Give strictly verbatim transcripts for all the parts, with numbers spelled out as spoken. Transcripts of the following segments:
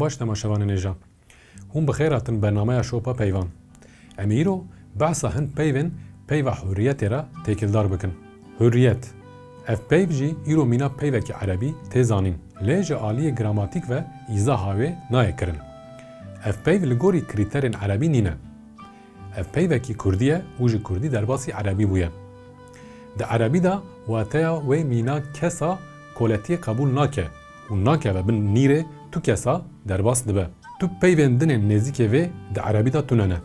Baş temaşevanên hêja. Hûn bi xêr hatin bernameya Şopa Peyvan. Em ê îro behsa hin peyvên peyva hurriyetê re têkildar bikin. Hurriyet. Ev peyv jî îro mîna peyvekî erebî tê zanîn. Lê ji aliyê gramatîk ve îzaha wê nayê kirin. Ev peyv li gorî krîterên erebî nîne. Ev peyvekî kurdî ye û ji kurdî derbasî erebî bûye. Di erebî de wateya wê mîna kesa koletiyê qebûl nake û nakeve bin nîrê tu kesa derbas dibe. Tu peyvên din ên nêzîkê vê di erebî de tune ne.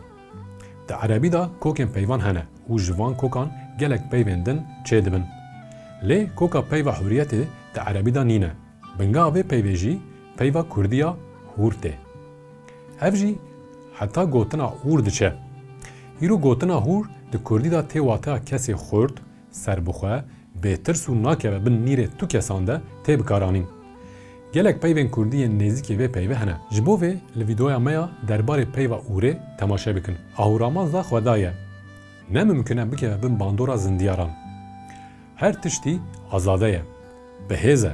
Di erebî de kokên peyvan hene û ji van kokan gelek peyvên din çêdibin. Lê koka peyva hurriyetê di erebî de nîne. Bingeha vê peyvê jî peyva kurdî ya hûr tê. Ev jî heta gotina ûr diçe. Îro gotina hûr di kurdî de tê wateya kesê xurt, serbixwe, bêtirs û nakeve bin nîrê tu kesan de tê bikaranîn. Gelek peyvên kurdî yên nêzîkê vê peyvê hene. Ji bo vê li vîdeoya me ya derbarê peyva ûrê temaşe bikin. Ahûramazda xweda ye. Ne mimkun e bikeve bin bandora zindiyaran. Her tiştî azade ye. Bi hêz e.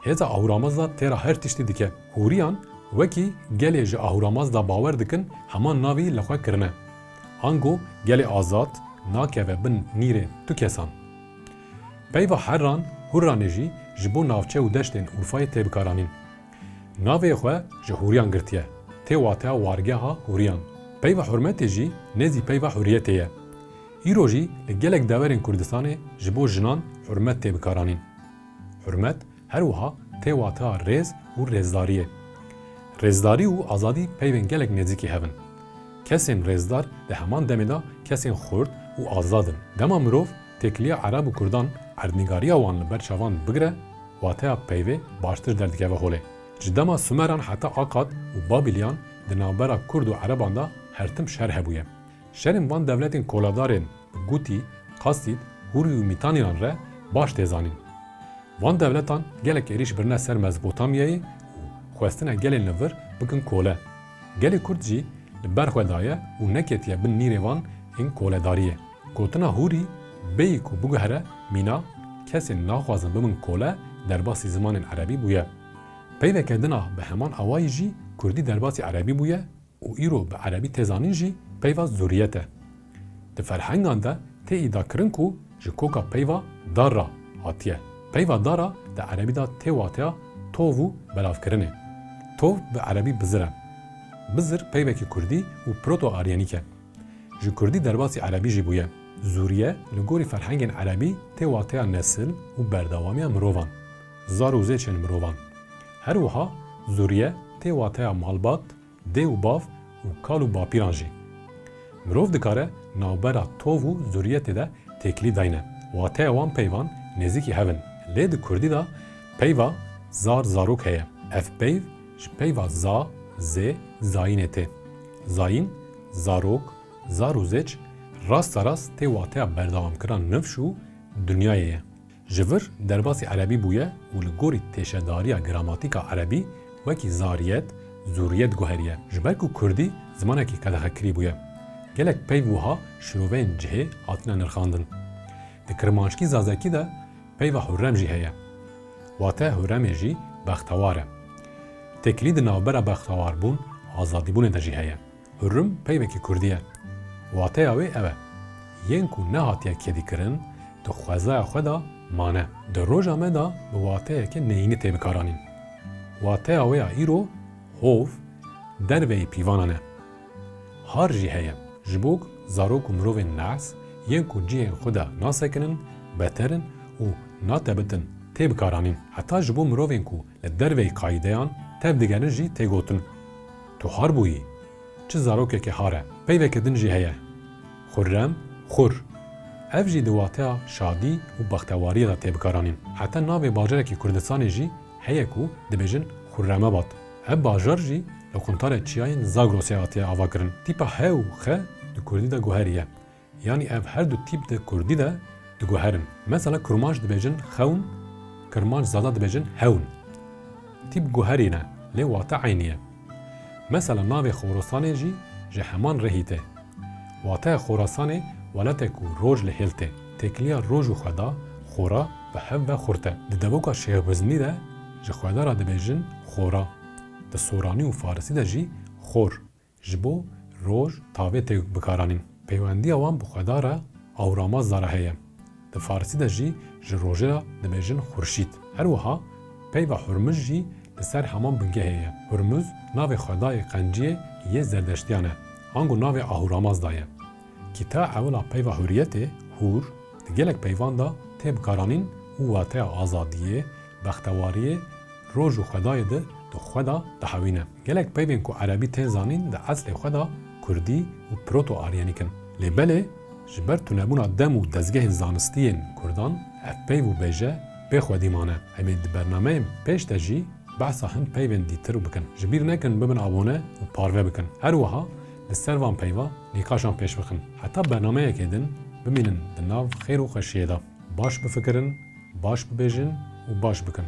Hêza ahûramazda têra her tiştî dike. Hûriyan wekî gelê ji ahûramazda bawer dikin heman navî li xwe kirine. Ango gelê azad nakeve bin nîrê tu kesan. Peyva herran, hurranê jî ji bo navçe û deştên Urfayê tê bikaranîn. Navê xwe ji hûriyan girtiye. Tê wateya wargeha hûriyan. Peyva hurmetê jî nêzî peyva hurriyetê ye. Îro jî li gelek deverên Kurdistanê ji bo jinan hurmet tê bikaranîn. Hurmet her wiha tê wateya rêz û rêzdariyê. Rêzdarî û azadî peyvên gelek nêzîkî hev in. Kesên rêzdar di heman demê de kesên xurt û azad in. Dema mirov têkiliya Ereb û Kurdan erdnîgariya wan li ber çavan bigire, wateya peyvê baştir derdikeve holê. Ji dema Sumeran heta Akad û Babîliyan di navbera Kurd û Ereban de her tim şer hebûye. Şerên van dewletên koledar ên bi Gutî, Qasîd, Hûrî û Mîtanîran re baş tê zanîn. Van dewletan gelek êrîş birine ser Mezopotamyayê û xwestine gelên li vir bikin kole. Gelê Kurd jî li ber xwe daye û neketiye bin nîrê van ên koledariyê. Gotina hûrî bêyî ku biguhere mîna kesên naxwazin bibin kole derbasî zimanên erebî bûye. Peyveke din a bi heman awayî jî kurdî derbasî erebî bûye û îro bi erebî tê zanîn jî peyva zuriyet e. Di ferhengan de tê îdiakirin ku ji koka peyva dar re hatiye. Peyva dar a di erebî de tê wateya tov û belavkirinê. Tov bi erebî bizir e. Bizir peyvekî kurdî û proto-aryenîk e. Ji kurdî derbasî erebî jî bûye. Zûriye li gorî ferhengên erebî tê wateya nesil û berdewamiya mirovan, zar û zêçên mirovan. Her wiha zûriye tê wateya malbat, dê û bav û kal û bapîran jî. Mirov dikare navbera tov û zûriyetê de têkilî dayne. Wateya wan peyvan nêzîkî hev in. Lê di kurdî de peyva zar zarok heye. Ev peyv ji peyva za, zê, zayînê tê. Zayîn, zarok, zar û zêç rasta rast tê wateya berdewamkirina nifş û dinyayê ye. Ji vir derbasî erebî bûye û li gorî têşedariya gramatîka erebî wekî zariyet, zûriyet guheriye. Ji ber ku kurdî zimanekî qedexekirî bûye, gelek peyv wiha şiroveyên cihê hatine nirxandin. Di kirmanckî zazakî de peyva hurrem jî heye. Wate hurremê jî bextewar e. Têkilî di navbera bextewarbûn, azadîbûnê de jî heye. Hurrim peyvekî kurdî ye. Wateya wê ev e. Yên ku nehatiye kedîkirin, di xwezaya xwe de mane. Di roja me de bi wateyeke neyînî tê bikaranîn. Wateya wê ya îro hov, derveyî pîvanan e. Har jî heye. Ji bo ku zarok û mirovên nehs yên ku cihên xwe de nasekinin, beter in û natebitin tê bikaranîn. Heta ji bo mirovên ku li derveyî qayîdeyan tev digerin jî tê gotin, tu har bûyî. Çi zarokeke har e. Peyveke din jî heye. Xurrem, xur. Ev jî di wateya şadî û bextewariyê de tê bikaranîn. Heta navê bajarekî Kurdistanê jî heye ku dibêjin Xurremabad. Ev bajar jî li quntarê çiyayên Zagrosê hatiye avakirin. Tîpa he û xe di kurdî de guherî ye. Yanî ev her du tîp di kurdî de diguherin. Mesela kurmanc dibêjin xewn, kirmanc zada dibêjin hewn. Tîp guherî ne, lê wate eynî ye. Mesela navê Xorasanê jî ji heman rihî tê. Wateya Xorasanê welatek ku roj li hêl tê. Têkiliya roj û xweda, xora, bi hev ve xurt e. Di devoka Şêxbiznî de ji xweda re dibêjin xora. Di soranî û farisî de jî xor, ji bo roj, tavê tê bikaranîn. Peywendiya wan bi Xweda re ahûramaz de re heye. Di farisî de jî ji rojê re dibêjin xurşîd. Her wiha peyva Hurmuz jî li ser heman bingehê ye. Hurmuz navê xwedayê qenciyê yê Zerdeştiyan e, ango navê ahûramaz de ye. Kîta ewila peyva huriyetê, hûr, di gelek peyvan de tê bikaranîn û wateya azadiyê, bextewariyê, roj û xwedayê di, di xwe de dihewîne. Gelek peyvên ku erebî tên zanîn di eslê xwe de kurdî û proto-aryenîk in. Lê belê ji ber tunebûna dem û dezgehên zanistî yên kurdan ev peyv û bêje bê xwedî mane. Em ê di bernameyên pêş de jî behsa hin peyvên dîtir bikin. Ji bîr nekin bibin abone û parve bikin. Her wiha li ser van peyva nîqaşan pêş bixin. Heta bernameyekê din bimînin di nav xêr û xweşiyê de. Baş bifikirin, baş bibêjin û baş bikin.